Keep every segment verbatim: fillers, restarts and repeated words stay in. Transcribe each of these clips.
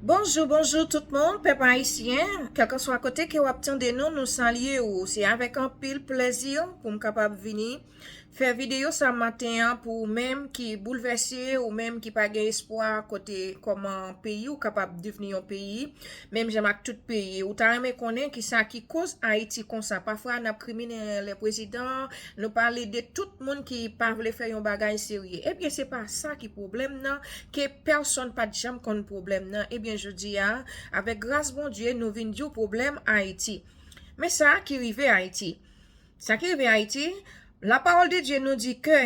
Bonjou, bonjou tout moun, pèp ayisyen. Kèlkanswa kote ke w ap tande nou, nou salye ou. Se avèk anpil plèzi pou m kapab vini fè videyo sa maten an pou ou menm ki boulvèse, ou menm ki pa gen espwa kote kòman peyi w kapab devni yon peyi, menm jan ak tout peyi. Ou ta renmen konnen kisa ki koz Ayiti konsa. Pafwa n ap krimine lè prezidan, nou pale de tout moun ki pa vle fè yon bagay serye. Ebyen, se pa sa ki pwoblèm nan, ke pèsonn pa t janm konn pwoblèm nan. Ebyen, jodi a, avèk gras Bondye, nou vin di w pwoblèm Ayiti. Men sa ki rive Ayiti. Sa ki rive Ayiti, lapawòl de Dye nou di ke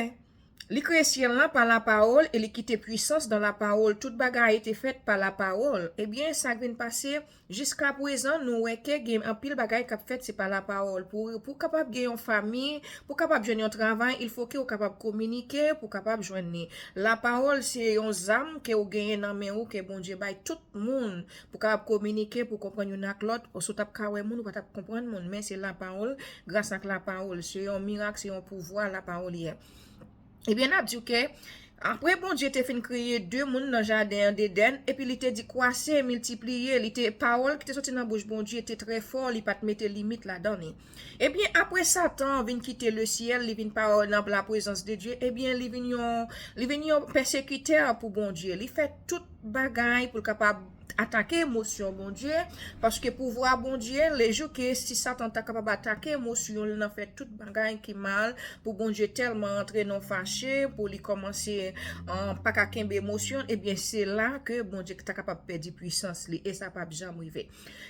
li kreye syèl lan pa lapawòl e li kite pwisans dan lapawòl. Tout bagay te fèt pa lapawòl. Ebyen, sa k vin pase, jiska prezan, nou wè ke gen anpil bagay k ap fèt se pa lapawòl. Pou, pou kapab gen yon fanmi, pou kapab jwenn yon travay, il fo ke ou kapab kominike, pou kapab jwenn li. Lapawòl se yon zam ke ou genyen nan men ou, ke Bondye bay tout moun, pou kapab kominike, pou konprann youn ak lòt. Ou si w t ap ka wè moun, ou pa t ap konprann moun, men se lapawòl, gras ak lapawòl. Se yon mirak, se yon pouvwa, lapawòl ye. Ebyen, n ap di w ke apre Bondye te fin kreye de moun nan jaden an Dedenn, epi li te di, "Kwase, miltipliye," li te, pawòl ki te soti nan bouch Bondye te trè fò, li pa t mete limit ladan li. Ebyen, apre Satan vin kite le syèl, li vin pa nan la prezans de Dye, ebyen, li vin yon, li vin yon pèsekitè pou Bondye. Li fè tout bagay pou l kapab atake emosyon Bondye, paske pouvwa Bondye, lejou ke si Satan ta kapab atake emosyon l nan fè tout bagay ki mal, pou Bondye tèlman antre nan fache, pou li kòmanse, an, pa ka kenbe emosyon, ebyen, se la ke Bondye ta kapab pèdi pwisans li, e sa p ap janm rive.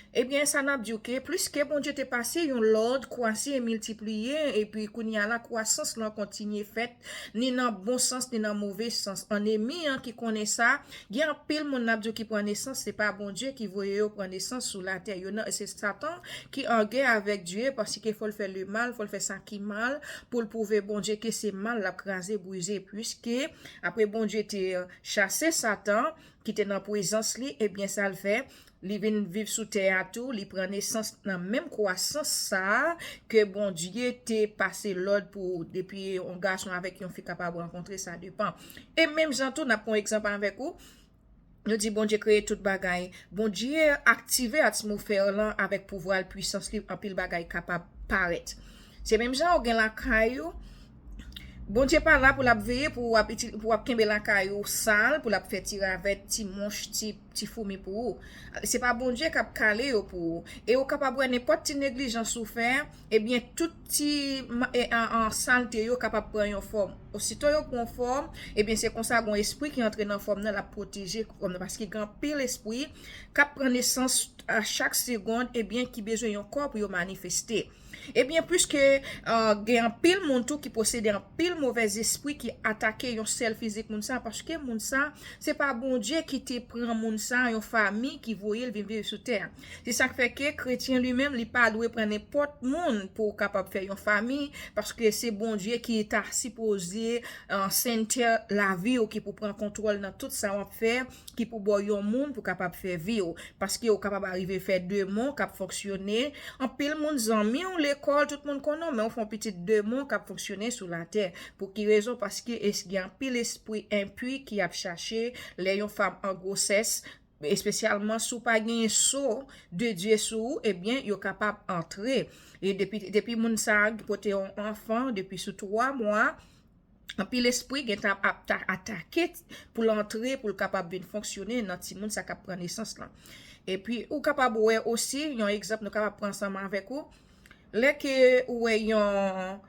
Ebyen, sa n ap di w ke pliske Bondye te pase yon lòd, kwase e miltipliye, epi kounye a la, kwasans lan kontinye fèt, ni nan bon sans, ni nan move sans. An, ènmi an ki konnen sa, gen anpil moun n ap di w ki pran nesans, se pa Bondye ki voye yo pran nesans sou latè. Yo nan, se Satan ki an gè avèk Dye, paske fò l fè le mal, fò l fè sa ki mal, pou l pwouve Bondye ke se mal l ap kraze, brize, piske apre Bondye te, euh, chase Satan, ki te nan prezans li, ebyen, sa l fè, li vin viv sou tè a tou, li pran nesans nan menm kwasans sa a ke Bondye te pase lòd pou depi yon gason avèk yon fi kapab rankontre, sa depan. E menm jan tou, n ap pran yon egzanp avèk ou, nou di Bondye kreye tout bagay. Bondye aktive atmosfè lan avèk pouvwa l, pwisans li, anpil bagay kapab parèt. Se menm jan ou gen lakay ou, Bondye pa la pou l ap veye pou w ap itil-, pou w ap kenbe lakay ou sal, pou l ap fè ti ravèt, ti mouch, ti, ti foumi pou ou. Se pa Bondye k ap kale yo pou ou. E ou kapab wè nenpòt ti neglijans ou fè, ebyen, tout ti ma-, e, an, an salte yo kapab pran yon fòm. Osito yo pran fòm, ebyen, se konsa gon espri ki antre nan fòm nan, l ap pwoteje fòm nan. Paske gen anpil espri k ap pran nesans a chak segonn, ebyen, ki bezwen yon kò pou yo manifeste. Ebyen, piske, euh, gen anpil moun tou ki posede anpil movèz espri ki atake yon sèl fizik moun sa, paske moun sa, se pa Bondye ki te pran moun sa, yon fanmi ki voye l vin viv sou tè a. Se sa k fè ke kretyen li menm, li pa dwe pran nenpòt moun pou w kapab fè yon fanmi, paske se Bondye ki ta sipoze, euh, sentè lavi w, ki pou pran kontwòl nan tout sa w ap fè, ki pou ba w yon moun pou kapab fè vi w. Paske ou kapab arive fè demon k ap fonksyone. Anpil moun zanmi w lekòl, tout moun konnen w, men w fè yon pitit demon k ap fonksyone sou latè. Pou ki rezon? Paske es-, gen anpil espri enpi ki ap chache lè yon fanm an gwosès, espesyalman si w pa genyen so de Dye sou ou, ebyen, yo kapab antre. E depi, depi moun sa a pote yon anfan depi sou twa mwa, anpil espri gentan ap ta-, atake pou l antre, pou l kapab vin fonksyone nan timoun sa k ap pran nesans lan. Epi, ou kapab wè osi, yon egzanp nou kapab pran ansanm avèk ou, lè ke ou wè yon,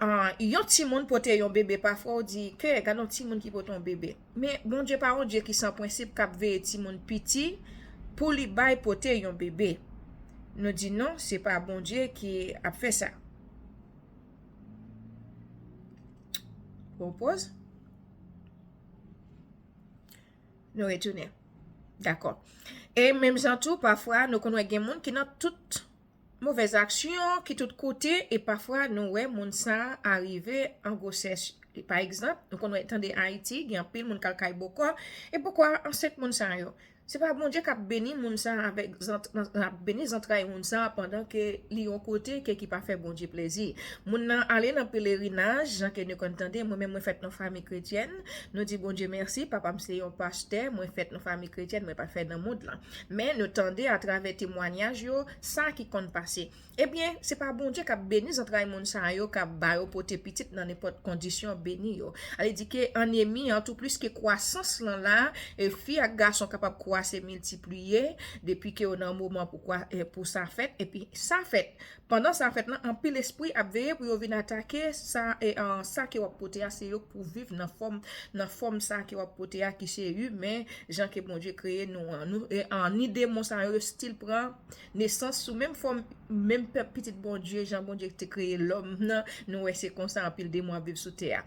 ah, yon timoun pote yon bebe, pafwa ou di, "Ke, gade yon timoun ki pote yon bebe." Men, Bondye pa yon Dye ki san prensip, k ap veye timoun piti pou li bay pote yon bebe. Nou di, "Non, se pa Bondye ki ap fè sa." Pran yon pòz. Nou retounen. Dakò. E menm jan tou, pafwa, nou konn wè gen moun ki nan tout movèz aksyon, ki tout kote, e pafwa, nou wè moun sa a rive an gwosès. Pa egzanp, nou konn wè, tande Ayiti, gen anpil moun k al kay bòkò, e bòkò a ansent moun sa yo. Se pa Bondye k ap beni moun sa avèk zant, ap beni zantray moun sa pandan ke li yon kote ke ki pa fè Bondye plezi. Moun nan ale nan pelerinaj, jan ke nou konn tande, mwen menm mwen fèt nan fanmi kretyèn, nou di Bondye mèsi, papa m se yon pastè, mwen fèt nan fanmi kretyèn, mwen pa fèt nan mond lan. Men nou tande atravè temwanyaj yo, sa ki konn pase. Ebyen, se pa Bondye k ap beni zantray moun sa yo, k ap ba yo pote pitit nan nenpòt kondisyon, beni yo. Ale di ke anemi an, tou plis ke kwasans lan la, e fi ak gason kapab kwase, miltipliye, depi ke yo nan moman pou, kwa, e, pou sa fèt, epi sa fèt. Pandan sa fèt lan, anpil espri ap veye pou yo vin atake sa, e, an, sa ke w ap pote a, se yo k pou viv nan fòm, nan fòm sa ke w ap pote a, ki se imen, jan ke Bondye kreye nou an. Nou, e, an, ni demon sa yo, yo still pran nesans sou menm fòm, menm pèp pitit Bondye, jan Bondye te kreye lòm nan, nou wè se konsa anpil demon ap viv sou tè a.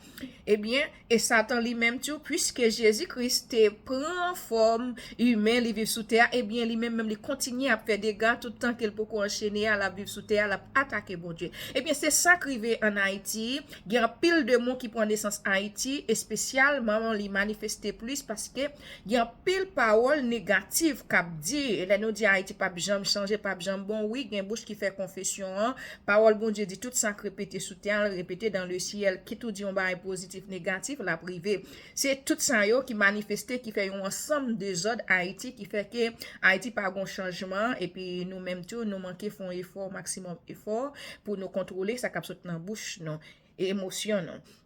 Ebyen, e Satan li menm tou, piske Jezi Kris te pran fòm imen, li viv sou tè a, ebyen, li menm, menm li kontinye ap fè dega tout tan ke l poko anchene a, l ap viv sou tè a, l ap atake Bondye. Ebyen, se sa k rive ann Ayiti. Gen anpil demon ki pran nesans Ayiti, espesyalman li manifeste plis paske gen anpil pawòl negatif k ap di. E lè nou di Ayiti p ap janm chanje, p ap janm bon, wi, gen bouch ki fè konfesyon an. Pawòl Bondye di, tout sa k repete sou tè a, l repete dans le ciel. Kit ou di yon bagay pozitif, negatif, l ap rive. Se tout sa yo ki manifeste, ki fè yon ansanm dezòd Ayiti, ki fè ke Ayiti pa gon chanjman, epi nou menm tou, nou manke fè yon efò, maksimòm efò, pou nou kontwole sa k ap sot nan bouch nou, e emosyon nou.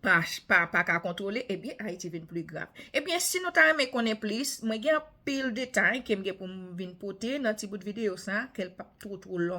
Pa, pa, pa ka kontwole, ebyen, Ayiti vin pli grav. Ebyen, si nou ta renmen konnen plis, mwen gen anpil detay ke m gen pou m vin pote nan ti bout videyo sa, ke l p ap two, two long.